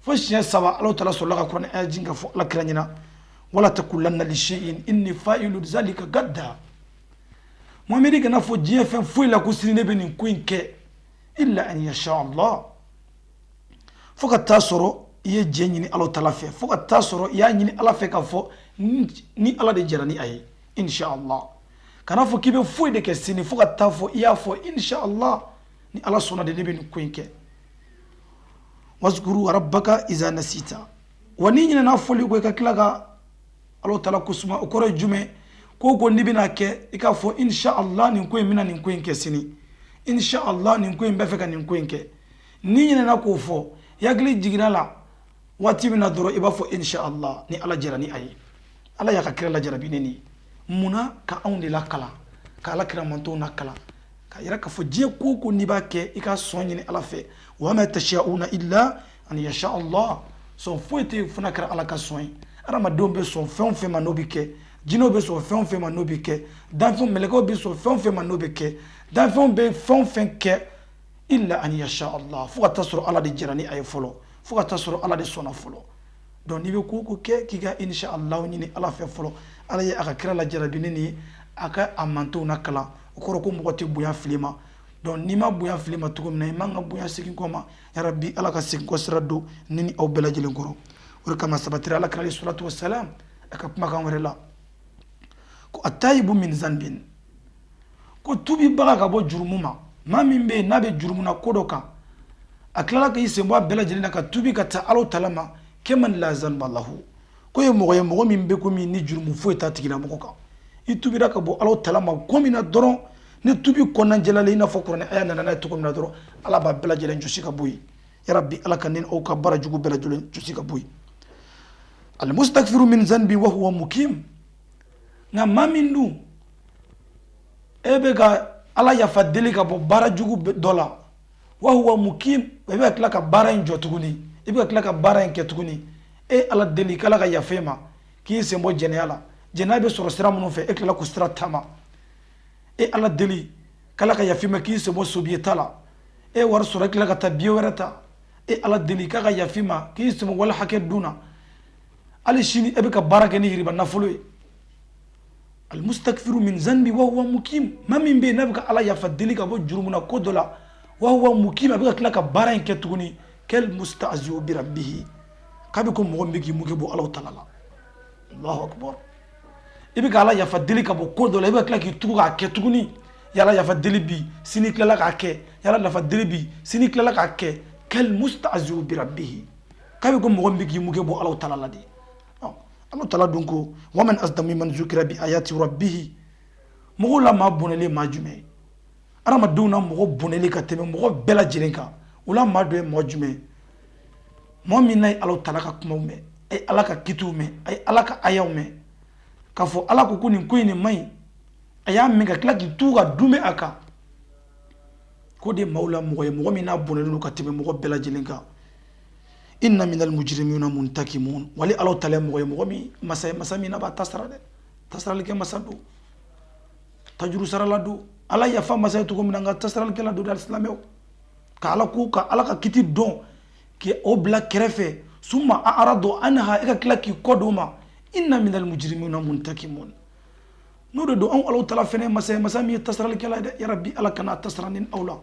Fo siɲɛ saba, Ala taala sɔrɔla ka kuranɛ aya jigin ka fɔ Ala kira ɲɛna: wala takulanna li shay'in inni fa'ilu zalika gadda. Muhamadi, kana fɔ diɲɛ fɛn foyi la ko sini ne bɛ nin ko in kɛ, illa an yasha Allah, fo ka taa sɔrɔ i ye jɛ ɲini Ala taala fɛ, fo ka taa sɔrɔ i y'a ɲini Ala fɛ k'a fɔ ni Ala de jɛra ni a ye, insha Allah. Kana fɔ k'i bɛ foyi de kɛ sini fo ka taa fɔ i y'a fɔ insha Allah, ni Ala sɔnna de, ne bɛ nin ko in kɛ. Wazkuru rabbaka iza nasita, wa n'i ɲinɛna fɔli kɔ, i ka tila ka Ala taala ko suma. O kɔrɔ ye jumɛn? Ko n'i bɛna kɛ, i k'a fɔ insha Allah, nin ko in, bɛna nin ko in kɛ sini, insha Allah, nin ko in bɛ fɛ ka nin ko in kɛ. N'i ɲinɛna k'o fɔ, i hakili jiginna la waati min na dɔrɔn, i b'a fɔ insha Allah, ni Ala jɛra ni a ye. Ala y'a ka kira lajarabi ni nin ye. Munna? Ka anw de lakalan, ka Ala kira mantonw lakalan, ka yira k'a fɔ diɲɛ ko o ko n'i b'a kɛ, i ka sɔn ɲini Ala fɛ. Wa ma tashauna illa an yasha Allah, sɔn foyi tɛ yen fo n'a kɛra Ala ka sɔn ye. Adamadenw bɛ sɔn fɛn o fɛn ma n'o bɛ kɛ, jinɛw bɛ sɔn fɛn o fɛn ma n'o bɛ kɛ, danfɛnw, mɛlɛkɛw bɛ sɔn fɛn o fɛn ma n'o bɛ kɛ, danfɛnw bɛ fɛn o fɛn kɛ, illa an yasha Allah, fo ka taa sɔrɔ Ala de jɛra ni a ye fɔlɔ, fo ka taa sɔrɔ Ala de sɔnna fɔlɔ. Donc n'i bɛ ko o ko kɛ, k'i ka insha Allah ɲini Ala fɛ fɔlɔ. Ala ye a ka kira lajarabi ni nin ye, a ka a mantonw nakalan. O kɔrɔ ko mɔgɔ tɛ bonya fili ma. Donc n'i ma bonya fili ma cogo min na, i man ka bonya segin kɔ ma. Yarabi, Ala ka segin kɔ sira don ni ni aw bɛɛ lajɛlen kɔrɔ. O de kama, sabatira Ala kira, alayhi salatu wasalam, a ka kumakan wɛrɛ la ko atayibu min zanbin, ko tubibaga ka bɔ jurumu ma. Maa min bɛ yen n'a bɛ jurumu na ko dɔ kan, a tilala k'i sen bɔ a bɛɛ lajɛlen na ka tubi ka taa Ala taala ma, kaman la zanba lahu, ko ye mɔgɔ ye, mɔgɔ min bɛ komi ni jurumu foyi t'a tigilamɔgɔ kan. I tubira ka bɔ Ala taala ma ko min na dɔrɔn, ni tubi kɔnɔna jɛlalen, i n'a fɔ kuranɛ aya nana n'a ye cogo min na dɔrɔn, Ala b'a bɛɛ lajɛlen jɔsi ka bɔ yen. Yarabi, Ala ka ni aw ka baara jugu bɛɛ lajɛlen jɔsi ka bɔ yen. Almustakfiru min zanbi wa huwa mukim, nka maa min dun e bɛ ka Ala yafa deli ka bɔ baara jugu dɔ la, wa huwa mukim, i bɛ ka tila ka baara in jɔ tuguni, i bɛ ka tila ka baara in kɛ tuguni. E Ala deli k'Ala ka yafa e ma k'i sen bɔ jɛnɛya la. Jɛnɛya bɛ sɔrɔ sira minnu fɛ, e tilala k'o sira taama. E Ala deli k'Ala ka yafa i ma k'i sen bɔ sobiye ta la, e wari sɔrɔ i tila ka taa biye wɛrɛ ta. E Ala deli k'a ka yafa i ma k'i sen bɔ wali hakɛ dun na, hali sini e bɛ ka baara kɛ ni yiriba nafolo ye. Almustakfiru min zanbi wa huwa mukim, maa min bɛ yen n'a bɛ ka Ala yafa deli ka bɔ jurumu na ko dɔ la, wa huwa mukim, a bɛ ka tila ka baara in kɛ tuguni, kal mustahzi'u bi rabbihi, k'a bɛ ko mɔgɔ min bɛ k'i muke bɔ Alahu taala la. Allahu akbar. I bɛ ka Ala yafa deli ka bɔ ko dɔ la, i bɛ ka tila k'i tugu k'a kɛ tuguni. Yala yafa deli bi, sini tilala k'a kɛ. Yala yafa deli bi, sini tilala k'a kɛ. Kal mustahzi'u bi rabbihi, k'a bɛ ko mɔgɔ min bɛ k'i muke bɔ Alahu taala la de. Alahu taala dun ko waman azlamu mimman zukira bi ayati rabbihi, mɔgɔw la maa bɔnɛlen maa jumɛn ye? Adamadenw na mɔgɔ bɔnɛlen ka tɛmɛ mɔgɔ bɛɛ lajɛlen kan, o la maa dɔ ye mɔgɔ jumɛn ye? Mɔgɔ min n'a ye Alahu taala ka kumaw mɛn, a ye Ala ka kitiw mɛn, a ye Ala ka ayaw mɛn, k'a fɔ Ala ko ko nin ko in nin man ɲi, a y'a mɛn ka tila k'i tugu ka dunbɛ a kan, k'o de ye maaw la mɔgɔ ye, mɔgɔ min n'a bɔnɛlen don ka tɛmɛ mɔgɔ bɛɛ lajɛlen kan. Inna minal mujrimina muntakimun, wali Alahu taala ye mɔgɔ ye, mɔgɔ min masa ye, masa min n'a b'a ta sara dɛ, tasaralikɛ masa don, tajuru sarala don. Ala yafa masa ye cogo min na, nka tasaralikɛla don dɛ. Alisilamɛw ka Ala ko, ka Ala ka kiti dɔn k'o bila kɛrɛfɛ, summa a'radu anha, e ka tila k'i kɔ don o ma. Inna minal mujrimina muntakimun, n'o de don, anw Alahu taala fɛnɛ ye masa ye, masa min ye tasaralikɛla ye dɛ. Yarabi, Ala kana tasara ni aw la.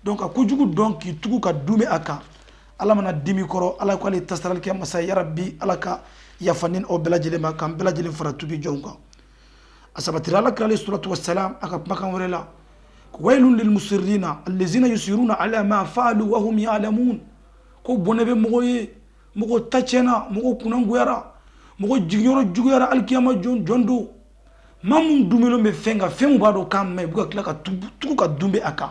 Donc ka kojugu dɔn k'i tugu ka dunbɛ a kan, Ala mana dimi kɔrɔ, Ala k'ale tasaralikɛ masa ye. Yarabi, Ala ka yafa ni aw bɛɛ lajɛlen ma, k'an bɛɛ lajɛlen fara tubi jɔnw kan. A sabatira Ala kira alayhi salatu wasalam a ka kumakan wɛrɛ la, wailun lil musirrina allazina yusiruna ala ma fa'alu wa hum ya'lamun, ko bɔnɛ bɛ mɔgɔ ye, mɔgɔ ta tiɲɛna, mɔgɔ kunnangoyara, mɔgɔ jiginyɔrɔ juguyara alikiyama jɔn don. Maa mun dunbelen bɛ fɛn kan, fɛn mun b'a dɔn k'a man ɲi, u bɛ ka tila ka tugu ka dunbɛ a kan.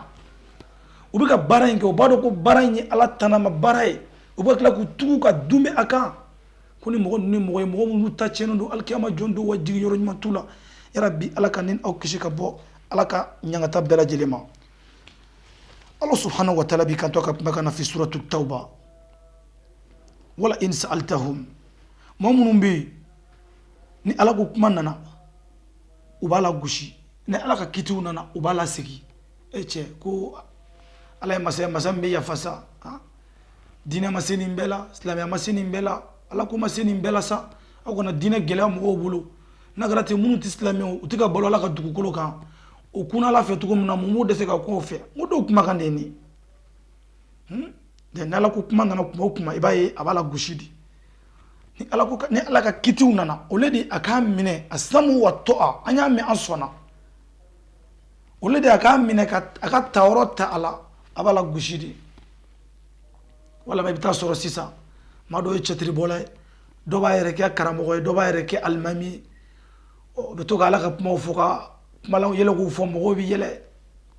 U bɛ ka baara in kɛ, u b'a dɔn ko baara in ye Ala tanama baara ye, u bɛ ka tila k'u tugu ka dunbɛ a kan. Ko ni mɔgɔ ninnu ye mɔgɔ ye, mɔgɔ minnu ta tiɲɛnen don alikiyama jɔn don, wa jiginyɔrɔ ɲuman t'u la. Yarabi, Ala ka ni aw kisi ka bɔ Ala ka ɲangata bɛɛ lajɛlen ma. Ala subhanahu wa ta'ala b'i kanto a ka kumakan na fi suratu tawba, wala in sa'altahum, mɔgɔ minnu bɛ yen ni Ala ko kuma nana u b'a la gosi, ni Ala ka kitiw nana u b'a la segin. E cɛ, ko Ala ye masa ye, masa min bɛ yafa sa, diinɛ ma se nin bɛɛ la, silamɛya ma se nin bɛɛ la, Ala ko ma se nin bɛɛ la sa. Aw kana diinɛ gɛlɛya mɔgɔw bolo. N'a kɛra ten, minnu tɛ silamɛw, u tɛ ka balo Ala ka dugukolo kan, o kunna Ala fɛ cogo min na, mun b'o dɛsɛ ka kun o fɛ? N ko dɔw kumakan de ye nin ye. Ni Ala ko kuma nana kuma o kuma, i b'a ye a b'a la gosi de. Ni Ala ko, ni Ala ka kitiw nana, o le de a k'a minɛ a samu wa tɔa, an y'a mɛn, an sɔnna, o le de a k'a minɛ ka a ka tayɔrɔ ta a la, a b'a la gosi de. Walama i bɛ taa sɔrɔ sisan maa dɔw ye cɛtiribɔla ye, dɔ b'a yɛrɛ kɛ karamɔgɔ ye, dɔ b'a yɛrɛ kɛ alimami ye, o bɛ to ka Ala ka kumaw fɔ, ka kumalanw yɛlɛ k'u fɔ, mɔgɔw bɛ yɛlɛ.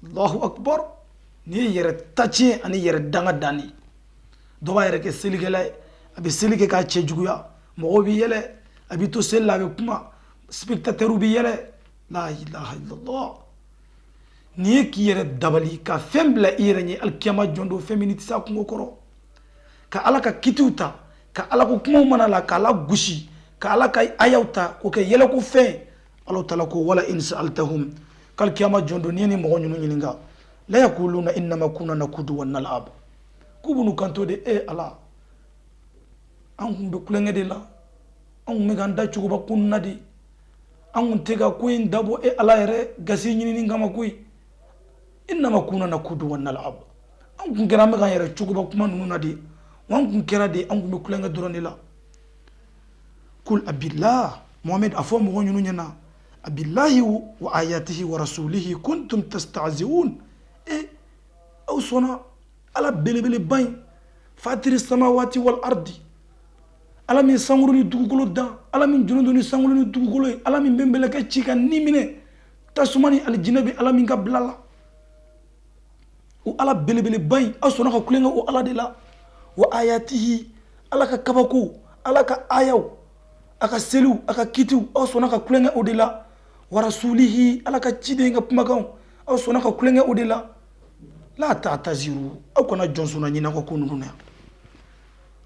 Allahu akbar. Nin ye yɛrɛ tatiɲɛ ani yɛrɛ danga danni. Dɔ b'a yɛrɛ kɛ selikɛla ye, a bɛ seli kɛ k'a cɛ juguya, mɔgɔw bɛ yɛlɛ, a bɛ to seli la, a bɛ kuma, spectateur bɛ yɛlɛ. La ilaha illallah. Nin ye k'i yɛrɛ dabali ka fɛn bila i yɛrɛ ɲɛ alikiyama jɔn don, fɛn min tɛ se a kungo kɔrɔ, ka Ala ka kitiw ta, ka Ala ko kumaw mana la k'a la gosi, ka Ala ka ayaw ta k'o kɛ yɛlɛko fɛn. Ala taala ko wala in sa'altahum, k'alikiyama jɔn don, n'i ye nin mɔgɔ ninnu ɲininka, la yakuluna innama kunna nakudu wa nal'ab, k'u b'u kanto de, e Ala, an kun bɛ kulonkɛ de la, an kun bɛ k'an da cogoba ko na de, an kun tɛ ka ko in dabɔ e Ala yɛrɛ gasi ɲinini kama koyi. Innama kunna nakudu wa nal'ab, an kun kɛra an bɛ k'an yɛrɛ cogoba kuma ninnu na de, wa an kun kɛra de, an kun bɛ kulonkɛ dɔrɔn de la. Kul abillah, Mohamed, a fɔ mɔgɔ ninnu ɲɛna, abillahi wa ayatihi wa rasulihi kuntum tastahzi'un, e aw sɔnna Ala belebeleba in, fatiri samawati wal ardi, Ala min sankolo ni dugukolo dan, Ala min jɔlen don ni sankolo ni dugukolo ye, Ala min bɛ mɛlɛkɛ ci ka ni minɛ, tasuma ni alijinɛ bɛ Ala min ka bila la, o Ala belebeleba in, aw sɔnna ka kulonkɛ o Ala de la. Wa ayatihi, Ala ka kabako, Ala ka ayaw, a ka seliw, a ka kitiw, aw sɔnna ka kulonkɛ o de la. Wa rasulihi, Ala ka ciden ka kumakanw, aw sɔnna ka kulonkɛ o de la. La ta'taziru, aw kana jɔnsɔnna ɲini aw ka ko ninnu na yan.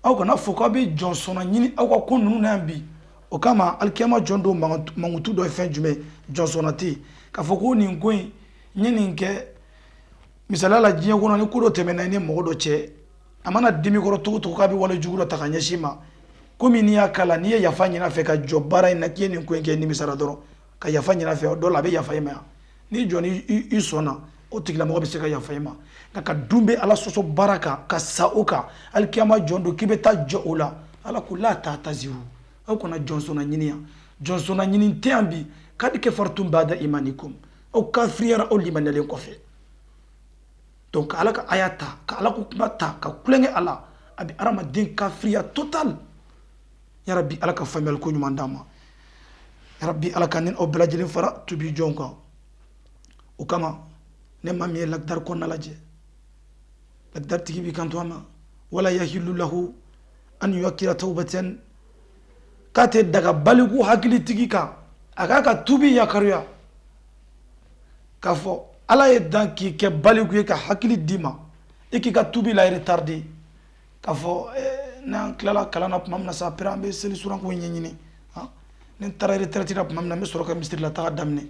Aw kana fɔ k'aw bɛ jɔnsɔnna ɲini aw ka ko ninnu na yan bi. O kama alikiyama jɔn don mankutu dɔ ye fɛn jumɛn? Jɔnsɔnna tɛ yen. K'a fɔ ko nin ko in, n ye nin kɛ. Misaliya la, diɲɛ kɔnɔ, ni ko dɔ tɛmɛna i ni mɔgɔ dɔ cɛ, a mana dimi kɔrɔ cogo cogo k'a bɛ wale jugu dɔ ta ka ɲɛsin i ma, komi n'i y'a k'a la, n'i ye yafa ɲini a fɛ ka jɔ baara in na k'i ye nin ko in kɛ, nimisara dɔrɔn ka yafa ɲini a fɛ, o dɔ la a bɛ yafa i ma. Yan n'i jɔ ni i sɔnna, o tigilamɔgɔ bɛ se ka yafa i ma. Nka ka dun bɛ Ala sɔsɔ baara kan ka sa o kan, alikiyama jɔn don k'i bɛ taa jɔ o la. Ala ko la ta'taziru, aw kana jɔnsɔnna ɲini. Yan jɔnsɔnna ɲini tɛ yan bi. Kad kafartum bada imanikum, aw kafiriyara aw limaniyalen kɔfɛ. Donc ka Ala ka aya ta, ka Ala ko kuma ta ka tulonkɛ a la, a bɛ hadamaden kafiriya total. Yarabi, Ala ka faamuyali ko ɲuman d'an ma. Yarabi, Ala ka ni aw bɛɛ lajɛlen fara tubi jɔnw kan. O kama, ne maa min ye lakidari kɔnɔna lajɛ, lakidari tigi b'i kanto a ma wala yahilu lahu an yuakira tawbatan, k'a tɛ daga baliku hakilitigi kan a k'a ka tubi yakaruya. K'a fɔ Ala ye dan k'i kɛ baliku ye ka hakili d'i ma, i k'i ka tubi la retarder, k'a fɔ n'an tilala kalan na tuma min na sa, après an bɛ seli suranko ɲɛɲini, ni n taara retraite la tuma min na, n bɛ sɔrɔ ka misiri la taga daminɛ.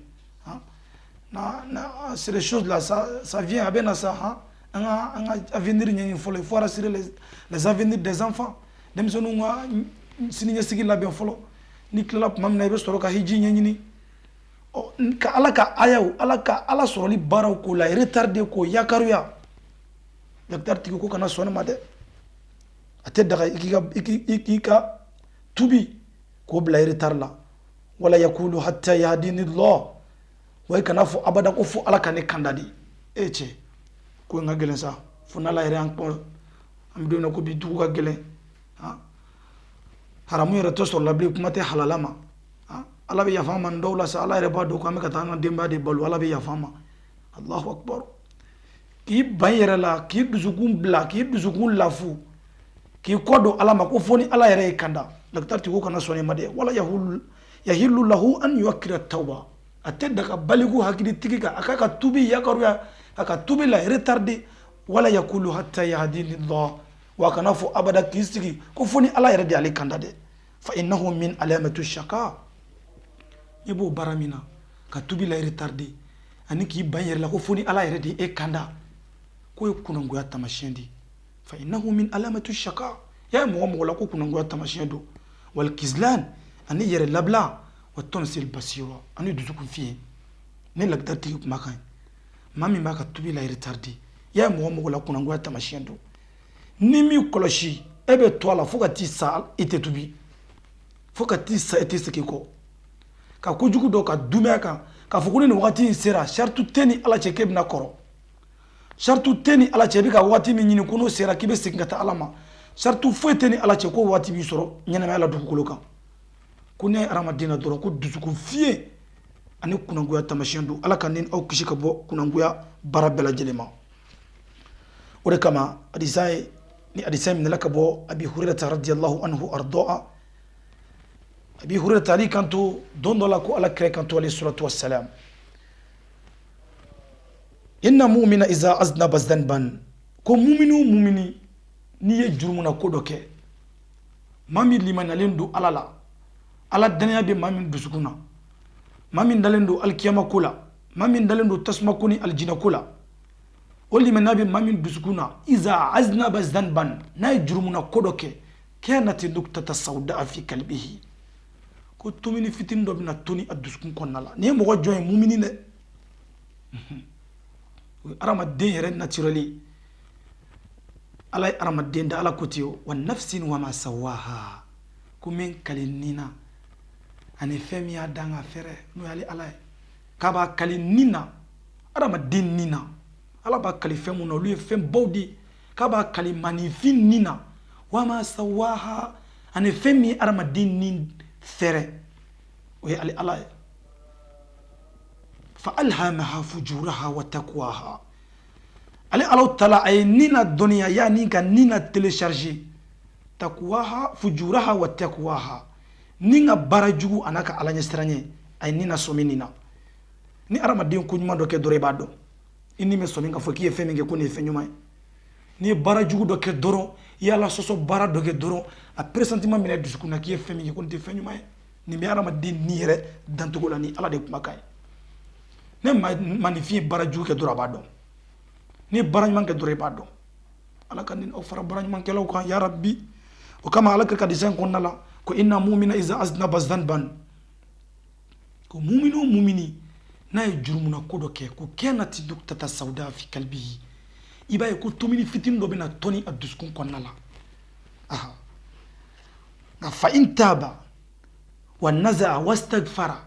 Na c'est les choses là, ça vient, a bɛ na sa. An ka avenir ɲɛɲini fɔlɔ. Il faut rassurer les avenirs des enfants, denmisɛnninw ka siniɲɛsigi labɛn fɔlɔ. N'i tilala tuma min na, i bɛ sɔrɔ ka hiji ɲɛɲini. Ka Ala ka ayaw, Ala ka Ala sɔrɔli baaraw k'o la retarder, k'o yakaruya, lakidari tigi ko kana sɔn ne ma dɛ. A tɛ daga i k'i ka tubi k'o bila retard la. Wala yakulu hatta yahdini Allah, wa i kana fɔ abada ko fo Ala ka ne kanda de. E cɛ, ko in ka gɛlɛn sa, fo n'Ala yɛrɛ y'an kpɔ. An bɛ don min na ko bi, dugu ka gɛlɛn, haramu yɛrɛ tɛ sɔrɔ la bilen, kuma tɛ halala ma. Ala bɛ yafa an ma nin dɔw la sa. Ala yɛrɛ b'a dɔn ko an bɛ ka taa an ka denbaya de balo, Ala bɛ yafa an ma. Allahu akbar. K'i ban i yɛrɛ la, k'i dusukun bila, k'i dusukun lafu, k'i kɔ don Ala ma ko fo ni Ala yɛrɛ ye kanda. Lakitari tigi ko kana sɔn i ma dɛ. Wala yahilu lahu an yuakira tawba, a tɛ daga baliku hakilitigi kan a k'a ka tubi yakaruya, a ka tubi la retarder. Wala yakulu hatta yahdini Allah, wa kana fɔ abada k'i sigi ko fo ni Ala yɛrɛ de y'ale kanda dɛ. Fa innahu min alamatu shaka, i b'o baara min na, ka tubi la retarder ani k'i ban yɛrɛ la ko fo ni Ala yɛrɛ de e kanda, k'o ye kunangoya taamasiyɛn de. Fa innahu min alamatu shaka, y'a ye mɔgɔ mɔgɔ la ko kunangoya taamasiyɛn don. Wal kizlan, ani yɛrɛ labila, wa tɔnsil basira, ani dusukun fiye. Ne lakidari tigi kumakan ye, maa min b'a ka tubi la retarder, i y'a ye mɔgɔ mɔgɔ la, kunangoya taamasiyɛn don. Ni m'i kɔlɔsi, e bɛ to a la fo ka t'i sa, i tɛ tubi, fo ka t'i sa, i tɛ segin kɔ ka kojugu dɔ ka dumɛ kan, k'a fɔ ko ni nin wagati in sera, saritu tɛ ni Ala cɛ k'e bɛna kɔrɔ, saritu tɛ ni Ala cɛ i bɛ ka waati min ɲini ko n'o sera k'i bɛ segin ka taa Ala ma, saritu foyi tɛ ni Ala cɛ ko waati b'i sɔrɔ ɲɛnamaya la dugukolo kan. Ko ne ye hadamaden na dɔrɔn, ko dusukun fiye ani kunangoya taamasiyɛn don. Ala ka ni aw kisi ka bɔ kunangoya baara bɛɛ lajɛlen ma. O de kama, hadisa ye ni hadisa minɛla ka bɔ Abi Hurairata radiyallahu anhu ardɔa. Abi Hurairata ali kanto don dɔ la ko Ala kira kanto alayhi salatu wassalam: inna mu'mina iza aznaba zanban, ko mumini o mumini n'i ye jurumuna ko dɔ kɛ, maa min limaniyalen don Ala la, Ala danaya bɛ maa min dusukun na, maa min dalen don alikiyama ko la, maa min dalen don tasuma ko ni alijinɛ ko la, o limaniya bɛ maa min dusukun na, iza aznaba zanban, n'a ye jurumuna ko dɔ kɛ, kanati nuktata sawda fi kalbihi, ko tumuni fitinin dɔ bɛna toni a dusukun kɔnɔna la. Nin ye mɔgɔ jɔn ye? Mumini dɛ. O ye hadamaden yɛrɛ naturel ye. Ala ye hadamaden da, Ala ko ten: wa nafsin wa ma sawaha, ko min kali ni na ani fɛn min y'a dan ka fɛrɛ, n'o y'ale Ala ye, k'a b'a kali ni na, hadamaden ni na. Ala b'a kali fɛn mun na, olu ye fɛn baw de ye. K'a b'a kali maninfin ni na, wa ma sawaha, ani fɛn min ye hadamaden ni fɛrɛ, o ye ale Ala ye. Fa alhamaha fujuraha wa taqwaha, ale Ala taala a ye ni na dɔnniya, yaani ka ni na télécharger, taqwaha, fujuraha wa taqwaha, ni ka baara jugu a n'a ka Ala ɲɛsiranɲɛ, a ye ni na sɔmi nin na. Ni hadamaden ko ɲuman dɔ kɛ dɔrɔn, i b'a dɔn, i ni bɛ sɔmi k'a fɔ k'i ye fɛn min kɛ ko nin ye fɛn ɲuman ye. N'i ye baara jugu dɔ kɛ dɔrɔn, i ye Ala sɔsɔ baara dɔ kɛ dɔrɔn, a pressentiment minɛ dusukun na k'i ye fɛn min kɛ ko nin tɛ fɛn ɲuman ye. Nin bɛ hadamaden ni yɛrɛ dancogo la, ni Ala de kumakan ye. Ne maninfin ye baara jugu kɛ dɔrɔn, a b'a dɔn. N'i ye baara ɲuman kɛ dɔrɔn, i b'a dɔn. Ala ka ni aw fara baara ɲumankɛlaw kan, ya rabbi. O kama Ala ka hadisa in kɔnɔna la ko inna mumina iza aznaba zanban, ko mumini o mumini n'a ye jurumuna ko dɔ kɛ, ko kanati nuktata sawda fi kalbihi, i b'a ye ko tumuni fitinin dɔ bɛna tɔni a dusukun kɔnɔna la. Aha, nka fa in taba wa nazaa wastagfara,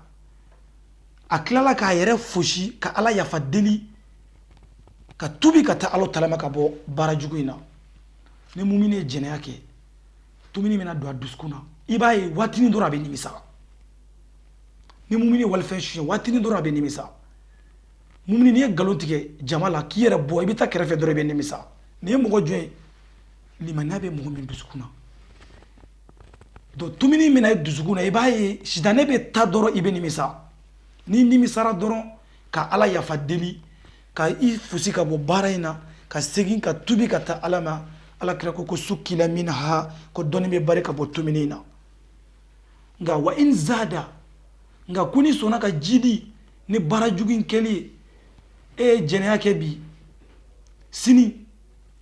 a tilala k'a yɛrɛ fosi ka Ala yafa deli, ka tubi ka taa Ala taala ma ka bɔ baara jugu in na. Ni mumini ye jɛnɛya kɛ, tumuni bɛna don a dusukun na, i b'a ye waatinin dɔrɔn a bɛ nimisa. Ni mumini ye walifɛn suɲɛ, waatinin dɔrɔn a bɛ nimisa. Mumini, n'i ye nkalon tigɛ jama la k'i yɛrɛ bɔ, i bɛ taa kɛrɛfɛ dɔrɔn, i bɛ nimisa. Nin ye mɔgɔ jɔn ye? Limaniya bɛ mɔgɔ min dusukun na. Donc tumuni min na i dusukun na, i b'a ye sitanɛ bɛ taa dɔrɔn, i bɛ nimisa. N'i nimisara dɔrɔn ka Ala yafa deli, ka i fosi ka bɔ baara in na, ka segin ka tubi ka taa Ala ma, Ala kira ko sukila minha, ko dɔɔni bɛ bari ka bɔ tumuni in na. Nka wa in zada, nka ko n'i sɔnna ka jidi ni baara jugu in kɛli ye, e ye jɛnɛya kɛ bi, sini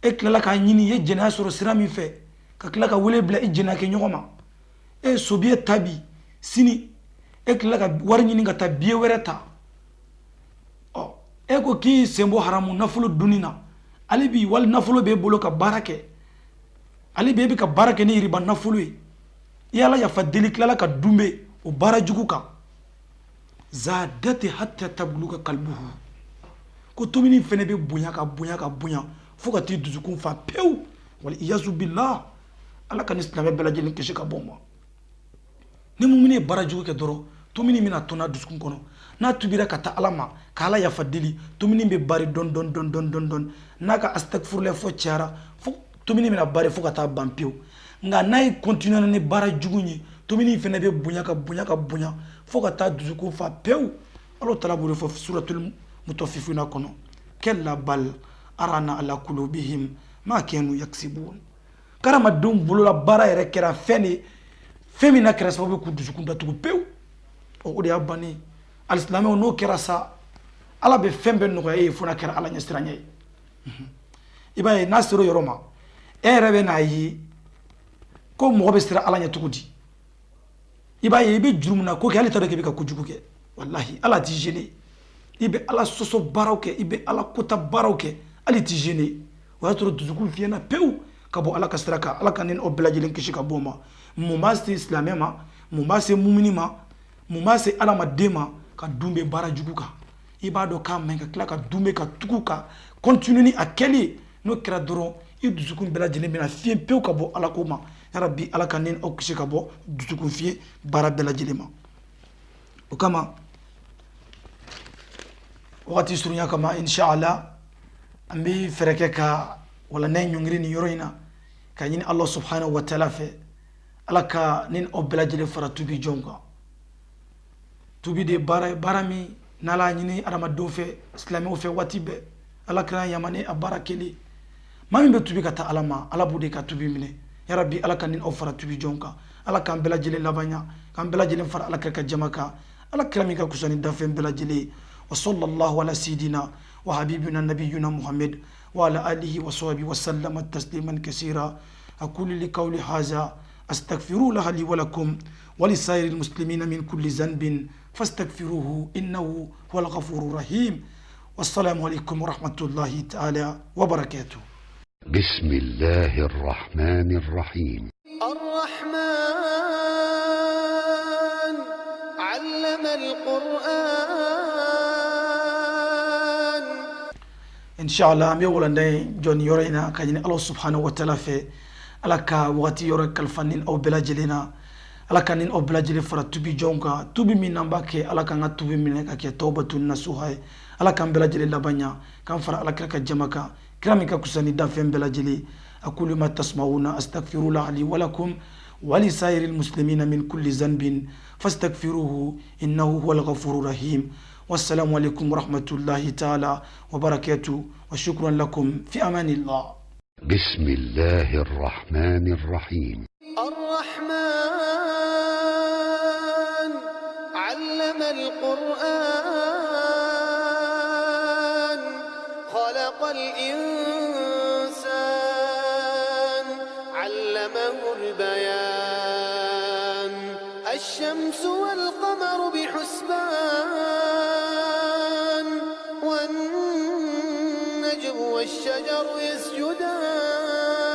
e tilala k'a ɲini, i ye jɛnɛya sɔrɔ sira min fɛ, ka tila ka wele bila i jɛnɛyakɛ ɲɔgɔn ma. E ye sobiye ta bi, sini e tilala ka wari ɲini ka taa biye wɛrɛ ta. Ɔ, e ko k'i sen bɔ haramu nafolo dunni na, hali bi wali nafolo b'e bolo ka baara kɛ, hali bi e bɛ ka baara kɛ ni yiriba nafolo ye. I Ala yafa deli, tilala ka dunbe o baara jugu kan, zadati hatta tabluga kalbuhu, ko tumuni fɛnɛ bɛ bonya ka bonya ka bonya fo ka t'i dusukun fa pewu. Wal iyazu billah, Ala ka ni silamɛ bɛɛ lajɛlen kisi ka bɔ o ma. Ni mumini ye baara jugu kɛ dɔrɔn, tumuni bɛna tɔnna dusukun kɔnɔ. N'a tubira ka taa Ala ma ka Ala yafa deli, tumuni bɛ bari dɔɔni dɔɔni dɔɔni dɔɔni dɔɔni dɔɔni. N'a ka astagfirullah fɔ cayara, fo tumuni bɛna bari fo ka taa ban pewu. Nka n'a ye continuer ni baara jugu ye, tumuni fɛnɛ bɛ bonya ka bonya ka bonya fo ka taa dusukun fa pewu. Ala taala b'o de fɔ suratul mutafifina kɔnɔ, kalla bal arana ala kulubihim ma kanu yaksibun. Hadamadenw bolola baara yɛrɛ kɛra fɛn de ye, fɛn min n'a kɛra sababu ye k'u dusukun datugu pewu. O de y'a bannen. Alisilamɛw, n'o kɛra sa, Ala bɛ fɛn bɛɛ nɔgɔya e ye fo n'a kɛra Ala ɲɛsiranɲɛ ye. I b'a ye n'a sera o yɔrɔ ma, e yɛrɛ bɛ n'a ye ko mɔgɔ bɛ siran Ala ɲɛ cogo di. I b'a ye i bɛ jurumuna ko kɛ, hali t'a dɔn k'i bɛ ka kojugu kɛ. Walahi, Ala t'i gêner. I bɛ Ala sɔsɔ baaraw kɛ, i bɛ Ala kota baaraw kɛ, hali t'i gêner. O y'a sɔrɔ dusukun fiyɛna pewu ka bɔ Ala ka sira kan. Ala ka ni aw bɛɛ lajɛlen kisi ka bɔ o ma. Mun b'a se silamɛ ma? Mun b'a se mumini ma? Mun b'a se adamaden ma ka dun bɛ baara jugu kan? I b'a dɔn k'a man ɲi, ka tila ka dun bɛ ka tugu ka continuer ni a kɛli ye. N'o kɛra dɔrɔn, i dusukun bɛɛ lajɛlen bɛna fiɲɛ pewu ka bɔ Ala ko ma. Yarabi, Ala ka ni aw kisi ka bɔ dusukun fiɲɛ baara bɛɛ lajɛlen ma. O kama, wagati surunya kama, inshallah an bɛ fɛɛrɛ kɛ ka walanda in ɲɔngiri nin yɔrɔ in na, ka ɲini Allah subhanahu wa taala fɛ, Ala ka ni aw bɛɛ lajɛlen fara tubi jɔnw kan. Tubi de ye baara ye, baara min n'Ala y'a ɲini adamadenw fɛ, silamɛw fɛ waati bɛɛ. Ala kira yamani a baara kelen. Maa min bɛ tubi ka taa Ala ma, Ala b'o de ka tubi minɛ. Yarabi, Ala ka ni aw fara tubi jɔnw kan. Ala k'an bɛɛ lajɛlen labanya, k'an bɛɛ lajɛlen fara Ala kira ka jama kan, Ala kira min ka kusa ni danfɛn bɛɛ lajɛlen ye. Wa sallallahu ala sayidina wa habibina nabiyuna Muhammad wa ala alihi wa sahbihi wa sallama tasliman kasira. Aqulu li qawli haza astaghfirullah li wa lakum wa li sairil muslimina min kulli zanbin fastaghfiruhu innahu huwal ghafurur rahim. Wassalamu alaikum wa rahmatullahi ta'ala wa barakatuh. بسم الله الرحمن الرحيم. الرحمن علم القرآن. Inshallah an bɛ walanda in jɔ nin yɔrɔ in na, ka ɲini Ala subhanahu wa taala fɛ, Ala ka wagati yɔrɔ kalifa ni aw bɛɛ lajɛlen na. Ala ka ni aw bɛɛ lajɛlen fara tubi jɔnw kan, tubi min n'an b'a kɛ, Ala k'an ka tubi minɛ ka kɛ tawbatun nasuha ye. Ala k'an bɛɛ lajɛlen laban ɲa, k'an fara Ala kira ka jama kan, kira min ka kusa ni danfɛn bɛɛ lajɛlen. Aqulu ma tasma'una astaghfirullah li wa lakum wa li sairil muslimina min kulli zanbin fastaghfiruhu innahu huwal ghafurur rahim. Wassalamu alaikum warahmatullahi ta'ala wa barakatuh wa shukran lakum, fi amanillah. بسم الله الرحمن الرحيم. الرحمن علم القرآن. الإنسان، علمه البيان. الشمس والقمر بحسبان، والنجم والشجر يسجدان.